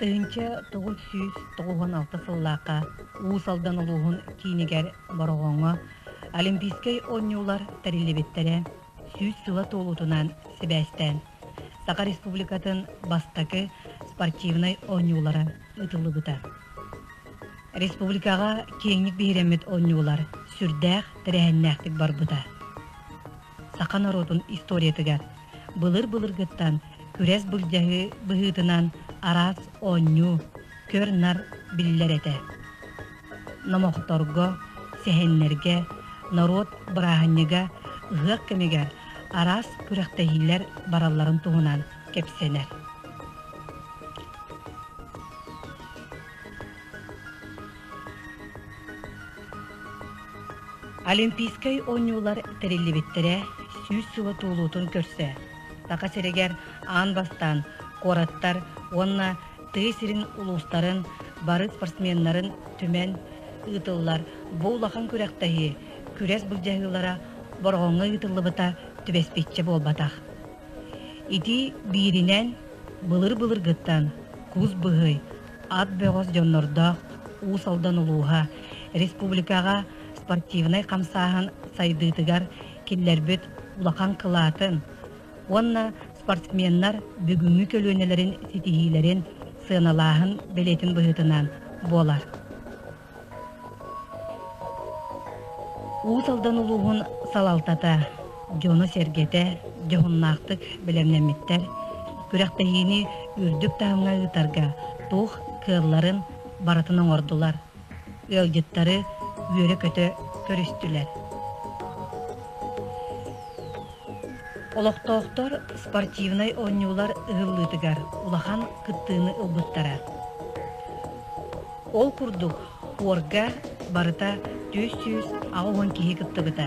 1996 сыллаахха Уус Алдан улууһун киинигэр Бороҕоҥҥо Олимпийскай оонньуулар тэриллибиттэрэ 100 сыла туолуутунан сибээстээн, Саха Республикатын бастакы спортивнай оонньуулара ыытыллыбыта. Республикаҕа киэҥник биһирэммит оонньуулар сүрдээх тэрээһиннээхтик барбыта. Саха норуотун историятыгар былыр-былыргыттан күрэс былдьаһыы быһыытынан араас оонньуу, көр-нар биллэр этэ. Номохторго, сэһэннэргэ, норуот бырааһынньыга ыһыах кэмигэр араас күрэхтэһиилэр баралларын туһунан кэпсэнэр. Олимпийскай оонньуулар тэриллибиттэрэ 100 сыла туолуутун көрсө, Саха сиригэр аан бастаан куораттар уонна тыа сирин улуустарын бары спортсменнарын түмэн ыытыллар бу улахан күрэхтэһии күрэс былдьаһыылара Бороҕоҥҥо ыытыллыбыта түбэспиччэ буолбатах. Ити бииринэн былыр-былыргыттан кус быһый, ат бөҕөс дьоннордоох Уус Алдан улууһа республикаҕа спортивнай хамсааһын сайдыытыгар киллэрбит улахан кылаатын уонна спортсменнар бүгүҥҥү көлүөнэлэрин ситиһиилэрин сыаналааһын бэлиэтин быһыытынан буолар. Уус Алдан улууһун салалтата, дьоно-сэргэтэ дьоһуннаахтык бэлэмнэммиттэр, күрэхтэһиини үрдүк таһымҥа ыытарга туох кыалларын барытын оҥордулар, ыалдьыттары үөрэ-көтө көрүстүлэр. Олохтоохтор спортивнай оонньуулар ыһыллыытыгар улахан кыттыыны ылбыттара. Ол курдук, хуорга барыта 480 киһи кыттыбыта.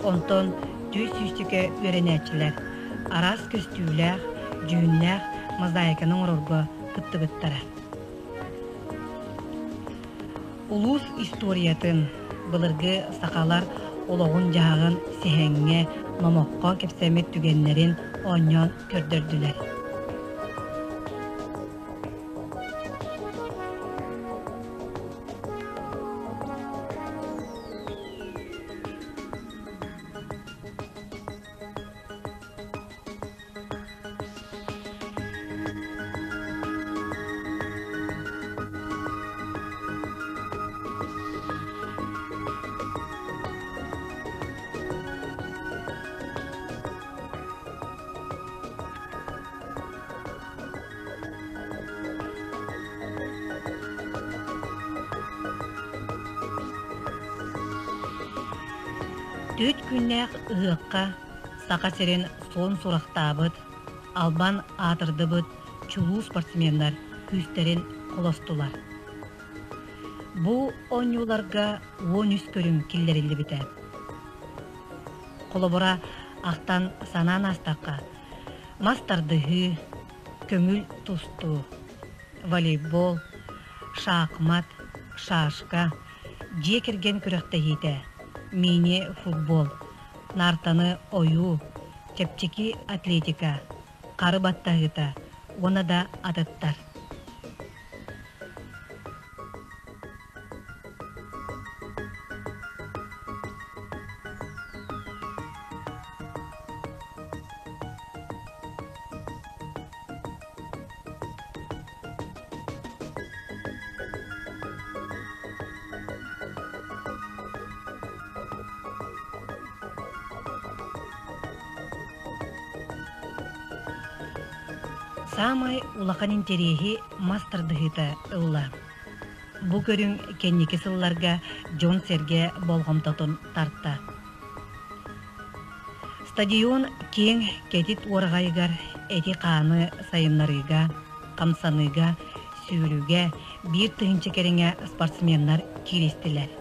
Онтон 400 үөрэнээччилэр араас көстүүлээх, дьүһүннээх мозаиканы оҥорорго кыттыбыттара. Улуус историятын, былыргы сахалар олоҕун-дьаһаҕын сэһэҥҥэ, номоххо кэпсэммит түгэннэрин оонньоон көрдөрдүлэр. Түөрт күннээх ыһыахха Саха сирин суон сурахтаабыт, албан аатырдыбыт чулуу спортсменнар күүстэрин холостулар. Бу оонньууларга 13 көрүҥ киллэриллибитэ. Холобура, ахтан санаан аастахха, мас тардыһыы, көҥүл тустуу, волейбол, шахмат, шашка, дьиэ кэргэн күрэхтэһиитэ, мини-футбол, наартаны ойуу, чэпчэки атлетика, хары баттаһыыта уонна да атыттар. Саамай улахан интэриэһи мас тардыһыыта ылла. Бу көрүҥ кэнники сылларга дьон-сэргэ болҕомтотун тарта. Стадион киэҥ кэтит уораҕайыгар эти-хааны сайыннарыыга, хамсаныыга, сүүрүүгэ 1000 кэриҥэ спортсменнар кииристилэр.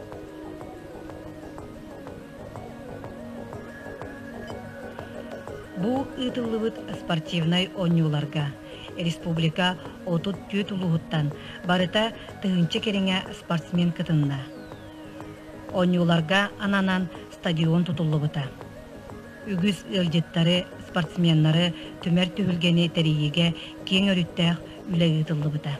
Бу ыытыллыбыт спортивнай оонньууларга республика 34 улууһуттан барыта тыһыынча кэриҥэ спортсмен кытынна. Оонньууларга ананан стадион тутуллубута. Үгүс ыалдьыттары, спортсменнары түмэр түһүлгэни тэрийиигэ киэҥ өрүттээх үлэ ыытыллыбыта.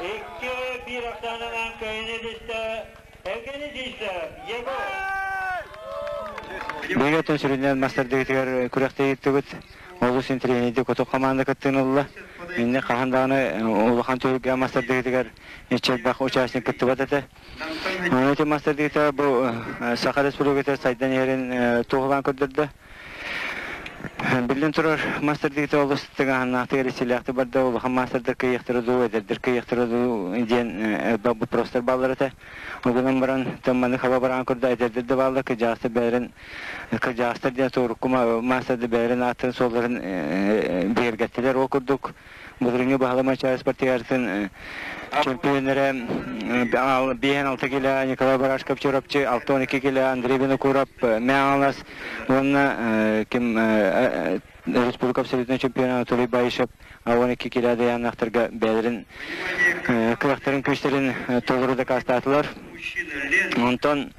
Икки bir ахсаанынан кыайыны түстэ Евгений Дичтев, Егор! Биһиги сүрүннээн мастардыгытыгар күрэхтэһииттибит. Олус интэриэһинэйдик хоту команда кыттыыны ылла. Иннэ хаһан даҕаны улахан түһүлгэ мастардыгытыгар иччэлбэх участник кыттыбат этэ. Аны ити мастардыгыта бу Саха Республиката сайдан иһэрин туоһулаан көрдөрдө. Биллэн турар, мастардыгыта олус тыҥааһыннаахтык эрисилээхтик барда, улахан маастардар кыайыахтара дуу, эдэрдэр кыайыахтара дуу диэн элбэх боппуруостар бааллар этэ. Ол гынан баран, маннык хаба бараан курда эдэрдэр да бааллар, кырдьаҕастар бэйэлэрин кырдьаҕастар диэн туорукку маастардар бэйэлэрин ааттарын-суолларын бигэргэттилэр. Ол курдук, былырыыҥҥы Баһылай Мачаев спартакиадатын чемпионнара 56 килэ Николай Барашков Чурапчы, 62 килэ Андрей Винокуров Мэҥэ уонна ким республика абсолютнай чемпиона Анатолий Баишев 12 килэ дайааннаахтарга бэйэлэрин кыахтарын күүстэрин толору дакаастаатылар. Онтон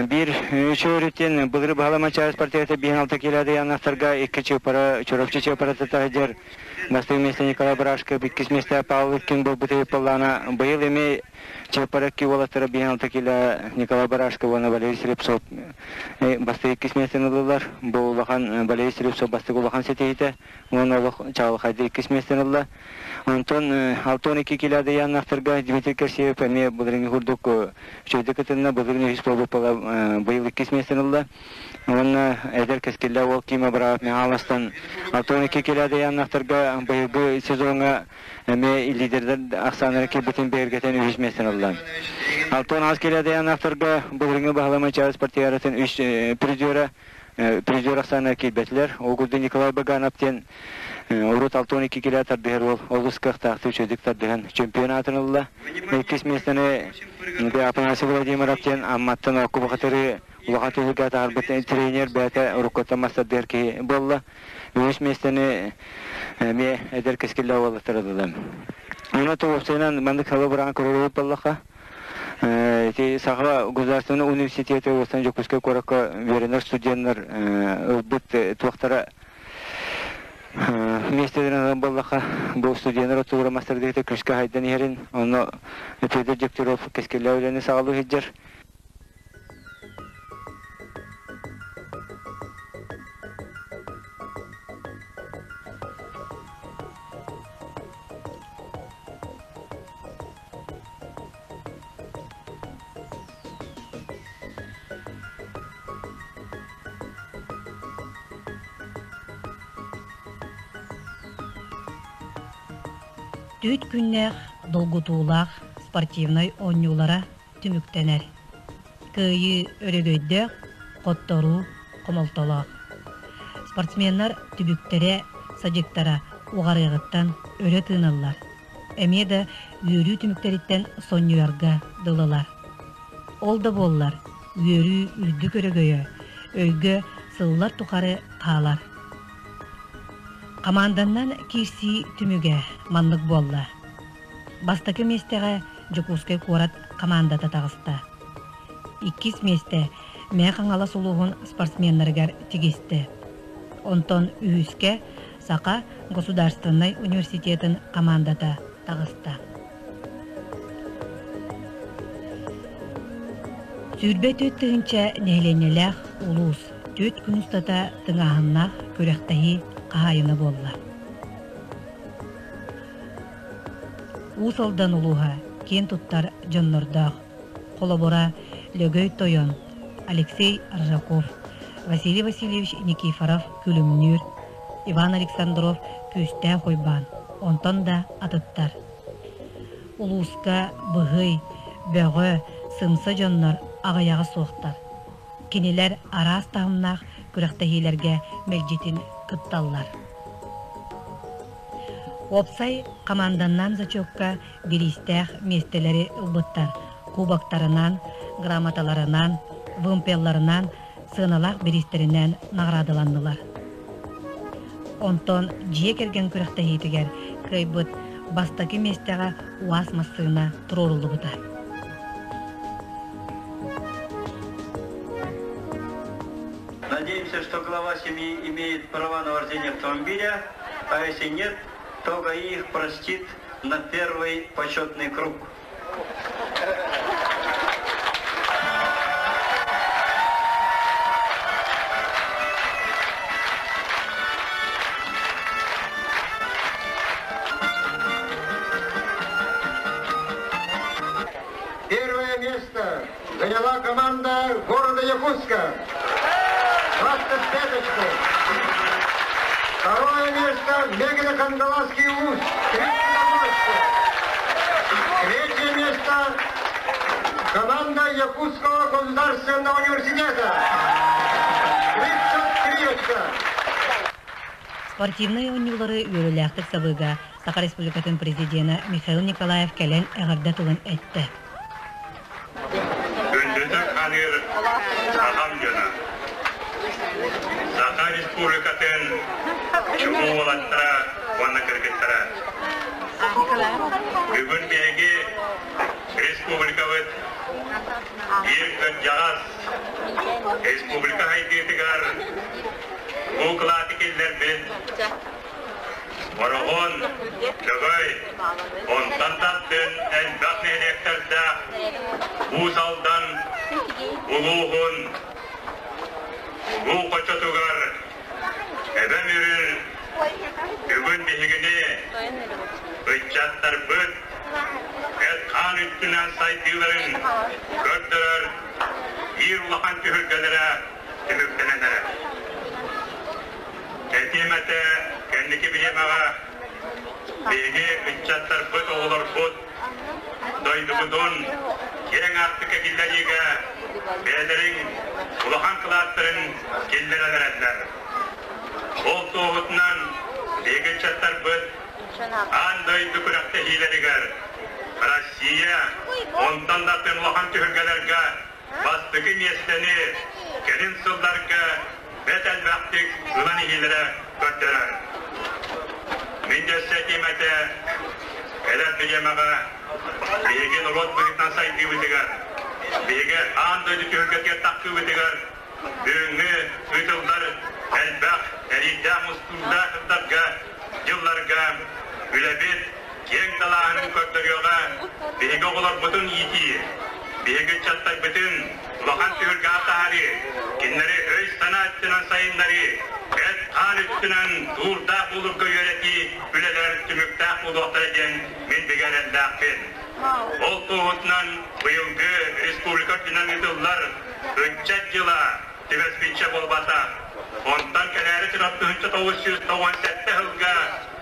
биир үчүгэй былыры Баһылай Мачаев спартакиадата 56 килэ дайааннаахтарга икки чыпара Чурапчы чыпарата таһыдьар Бастакы миэстэ Николай Барашков, иккис миэстэ Павел Иткин буолбут буоллаҕына, быйыл эмиэ Чыаппаракки уолаттара 5-6 кило Николай Барашков уонна Валерий Слепцов бастакы иккис миэстэни ыллылар. Бу улахан Валерий Слепцов бастакы улахан ситиһиитэ уонна олох чаҕылхайдык иккис миэстэни ылла. Онтон 6-12 кило дайааннаахтарга Дмитрий Косеев эмиэ былырыыҥҥы курдук үчүгэйдик кытынна, былырыын үһүс буолбут быйыл иккис миэстэни ылла. Уонна эдэр кэскиллээх уол Ким Абраев Михайловтан 62 килэ дайааннаахтарга быйылгы сезоҥҥа эмиэ лидердэр ахсааннара киирбитин бигэргэтэн үһүс миэстэни ылла. 68 килэ дайааннаахтарга былырыыҥҥы Баһылай Чаас спартакиадатын үс призера призер ахсааннара киирбэтилэр. Ол курдук Николай Баганов диэн урут 62 килэ тардыһар уол олус кыахтаахтык үчүгэйдик тардыһан чемпион аатын ылла. Иккис миэстэни Афанасий Владимиров диэн Амматтан Окку Бахатыры Улахан түһүлгэ таһаарбыт тренер бэйэтэ уруккуттан мастардыыр киһи буолла. Үһүс миэстэни эмиэ эдэр кэскиллээх уолаттар ыллылар. Онон уопсайынан маннык сала быраан көрөрүбүт буоллахха, ити Саха государственный университеты уостан Дьокуускай куоракка үөрэнэр студеннар ылбыт туохтара миэстэлэрин ылан буоллахха, бу студеннар оттуура мастардыыта күүскэ хайдан иһэрин, онно Федор Дегтярев кэскиллээх үлэни саҕалыы сылдьар. Түүт күннээх долгутуулаах спортивнай оонньуулара түмүктэнэр. Кыайыы өрөгөйдөөх, хотторуу хомолтолоох. Спортсменнар түбүктэрэ, садьыктара уҕарыаҕыттан өрө тыыналлар. Эмиэ да үөрүү түмүктэриттэн сонньуйарга дылылар. Ол да буоллар, үөрүү үрдүк өрөгөйө өйгө сыллар тухары хаалар. Хамаанданнан киирсии түмүгэ маннык буолла. Бастакы миэстэҕэ Дьокуускай куорат хамаандата таҕыста. Иккис миэстэ Мэҥэ Хаҥалас улууһун спортсменнарыгар тигистэ. Онтон үһүскэ Саха государственнай университетын хамаандата таҕыста. 24 000 нэһилиэнньэлээх улуус 4 күн устата тыҥааһыннаах күрэхтэһии хаһаайына буолла. Уус Алдан улууһа киэн туттар дьоннордоох. Холобура, Лөгөй Тойон, Алексей Аржаков, Василий Васильевич Никифоров Күлүмнүүр, Иван Александров Күүстээх Уйбаан, онтон да атыттар. Улууска быһый, бөҕө, сымса дьоннор аҕыйаҕа суохтар. Кинилэр араас таһымнаах күрэхтэһиилэргэ мэлдьитин кытталлар. Уопсай хамаанданнан зачекка бириистээх миэстэлэри ылбыттар кубоктарынан, грамоталарынан, вымпелларынан, сыаналаах бириистэринэн наҕараадаланнылар. Онтон дьиэ кэргэн күрэхтэһиитигэр кыайбыт бастакы миэстэҕэ УАЗ массыына туруоруллубута. Надеемся, что глава семьи имеет права на вождение автомобиля, а если нет, то ГАИ их простит на первый почетный круг. Первое место заняла команда города Якутска. 25 очков. Второе место Мегино-Кангаласский улус, 31 очко. Третье место команда Якутского государственного университета. 33 очка. Спортивнай оонньуулары үөрүүлээхтик сабыыга Саха Республикатын президенэ Михаил Николаев кэлэн эҕэрдэ тылын эттэ. Күндүтүк ханыыр сахам дьоно! Саха Республикатын чулуу уолаттара уонна кыргыттара! Бүгүн биһиги республикабыт биир кырдьаҕас республика хайдыытыгар бу кылааты киллэрбит Бороҕон, Лөгөй, онтон тардын элбэх нэһилиэктэрдээх Уус Алдан улууһун улуу хочотугар Эбэм Үрүн бүгүн биһигини ыччаттарбыт эт-хаан өттүнэн сайдыыларын көрдөрөр биир улахан түһүлгэлэрэ түмүктэнэн эрэр. Этиэм этэ, кэнники бириэмэҕэ биһиги ыччаттарбыт, оҕолорбут дойдубутун киэҥ аартыкка киллэриигэ бэйэлэрин улахан кылааттарын киллэрэн эрэллэр. Ол туоһутунан биһиги ыччаттарбыт аан дойду күрэхтэһиилэригэр Россия, онтон да атын улахан түһүлгэлэргэ бастакы миэстэни кэлин сылларга бэрт элбэхтик ылан иһиилэрэ көрдөрөр. Мин да өссө этиэм этэ, эдэр бириэмэҕэ биһиги норуот быһыытынан сайдыыбытыгар, биһиги аан дойду түһүлгэтигэр тахсыыбытыгар бүгүҥҥү ыытыллар элбэх эриирдээх-мускуурдаах сылларга, дьылларга үлэбит киэҥ далааһынын көрдөрүөҕэ, биһиги оҕолорбутун иитии, биһиги ыччаттарбытын улахан түһүлгэҕэ таһаарыы, кинилэри өй-санаа өттүнэн сайыннарыы, эт-хаан өттүнэн туурдаах буолурга үөрэтии үлэлэр түмүктээх буолуохтара диэн мин бигэ эрэллээхпин. Ол туоһутунан быйылгы республика үрдүнэн ыытыллар Ыччат дьыла түбэспиччэ буолбатах. Онтон кэлээри 1997 сылга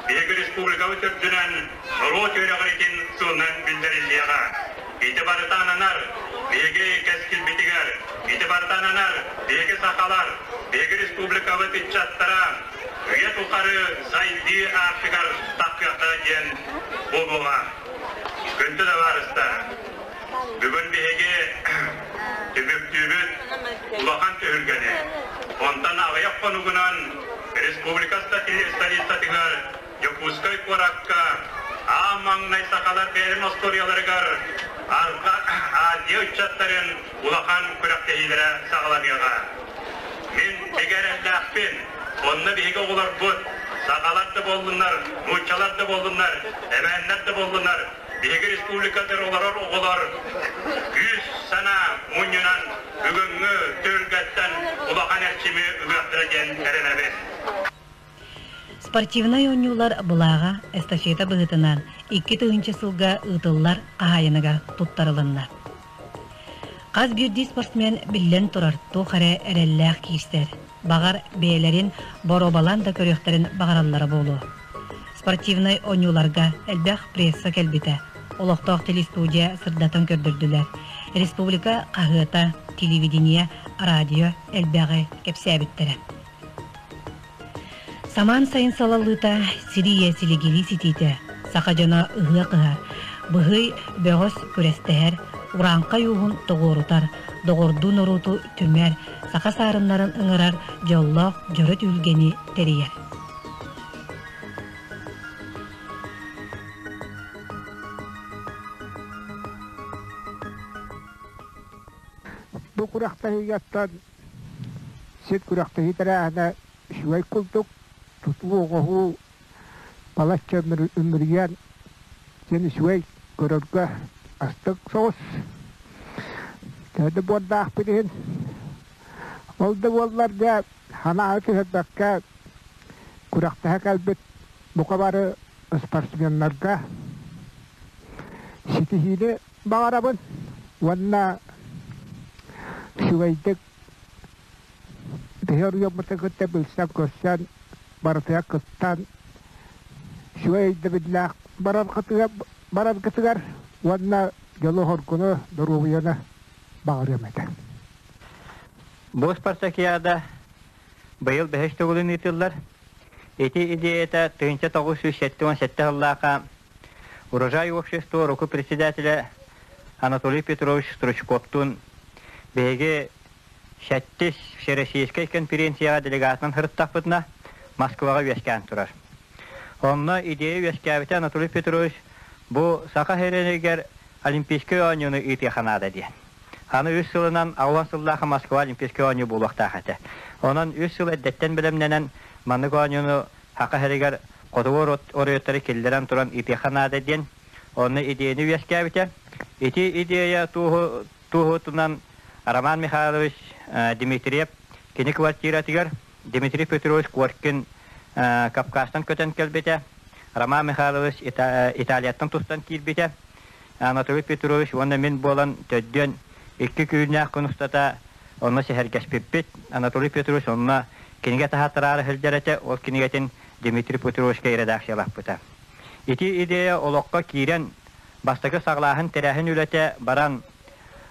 биһиги республикабыт үрдүнэн норуот үөрэҕиритин сылынан биллэриллиэҕэ. Ити барыта ананар биһиги кэскилбитигэр, ити барыта ананар биһиги сахалар, биһиги республикабыт ыччаттара үйэ тухары сайдыы аартыгар тахсыахтара диэн буолуоҕа. Күндү табаарыстар, бүгүн биһиги түмүктүүбүт улахан түһүлгэни. Онтон аҕыйах хонугунан республика столицатыгар Дьокуускай куоракка аан маҥнай сахалар бэйэлэрин остуоруйаларыгар Арҕаа Азия ыччаттарын улахан күрэхтэһиилэрэ саҕаланыаҕа. Мин бигэ эрэллээхпин. Онно биһиги оҕолорбут, сахалар да буоллуннар, нууччалар да буоллуннар, эбээннэр да буоллуннар, биһиги республикатыгар олорор оҕолор күүс санаа мунньунан бүгүҥҥү түһүлгэттэн улахан эрчими ылыахтара диэн эрэнэбин. Спортивнай оонньуулар былааҕа эстафета быһыытынан 2000 сылга ыытыллар хаһаайыныгар туттарылынна. Хас биирдии спортсмен биллэн турар туох эрэ эрэллээх киирсэр, баҕар бэйэлэрин боруобалаан да көрүөхтэрин баҕараллара буолуо. Спортивнай оонньууларга элбэх пресса кэлбитэ, олохтоох телестудия сырдатан көрдөрдүлэр. Республика хаһыата, телевидение, радио элбэҕи кэпсээбиттэрэ. Самаан сайын салаллыыта сири силигилии ситиитэ, саха дьоно ыһыах ыһар, быһый бөҕөс күрэстэһэр, урааҥхай ууһун тоҕуорутар, доҕордуу норуоту түмэр, саха саарыннарын ыҥырар дьоллоох дьоро түһүлгэни тэрийэр. Бу күрэхтэһиигэ Сир күрэхтэһии тэрээһинэ үчүгэй курдук, тутуу-оҥоһуу балачча үмүрүйэн син үчүгэй көрөргө астык соҕус. Төһө да буордаахпыт иһин, ол да буоллар дьэ санааҕа түһэрбэккэ күрэхтэһэ кэлбит бука бары спортсменнарга ситиһиини баҕарабын уонна үчүгэйдик биһи оруйуоммутун кытта билсэн-көрсөн, барытыгар кыттан, үчүгэй өйдөбүллээх бараргытыгар уонна дьолу-соргуну, доруобуйаны баҕарыам этэ. Бу спартакиада быйыл бэһис төгүлүн ыытыллар. Ити идеята 1977 сыллаахха Урожай общество руку председателя Анатолий Петрович Стручковтуун биһиги сэттис Всероссийскай конференцияҕа делегатынан сырыттахпытына Москваҕа үөскээн турар. Онно идея үөскээбитэ Анатолий Петрович бу Саха сиригэр Олимпийскай оонньууну ыытыаха наада диэн. Аны үс сылынан аҕыс сыллаах Москва Олимпийскай оонньуу буолуохтаах этэ. Онон үс сыл эрдэттэн бэлэмнэнэн маннык оонньууну Саха сиригэр хотугу оройуоттары киллэрэн туран ыытыахха наада диэн онно идеяны үөскээбитэ. Ити идея туоһутунан Роман Михайлович Дмитриев кини квартиратыгар Дмитрий Петрович Коркин Кавказтан көтөн кэлбитэ, Роман Михайлович Италияттан тустан киирбитэ, Анатолий Петрович уонна мин буолан төрдүөн икки күннээх күн устата онно сэһэргэспиппит. Анатолий Петрович онно кинигэ таһааттараары сылдьар этэ, ол кинигэтин Дмитрий Петровичка редакциялаппыта. Ити идея олоххо киирэн, бастакы саҕалааһын тэрээһин үлэтэ баран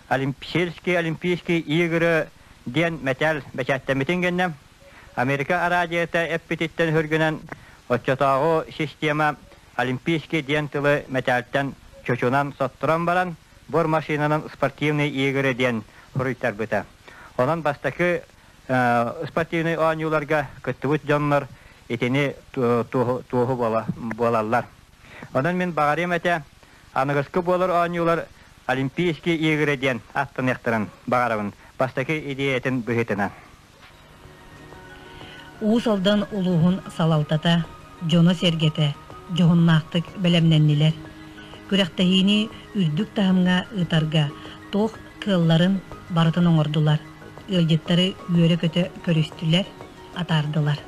Олимпийские Олимпийские игры диэн мэтээл бэчээттэммитин кэннэ Америка араадьыйата эппититтэн өһүргэнэн оччотооҕу система Олимпийский диэн тылы мэтээлтэн чочунан сотторон баран бор машинанан спортивные игры диэн суруйтарбыта. Онон бастакы спортивнай оонньууларга кыттыбыт дьоннор итини туоһу буолаллар. Онон мин баҕарыам этэ, аныгыскы буолар оонньуулар Олимпийские игры диэн аттаныахтарын баҕарабын бастакы идиэйэтин быһыытынан. Уус Алдан улууһун салалтата, дьоно-сэргэтэ дьоһуннаахтык бэлэмнэннилэр. Күрэхтэһиини үрдүк таһымҥа ыытарга туох кыалларын барытын оҥордулар, ыалдьыттары үөрэ-көтө көрүстүлэр, атаардылар.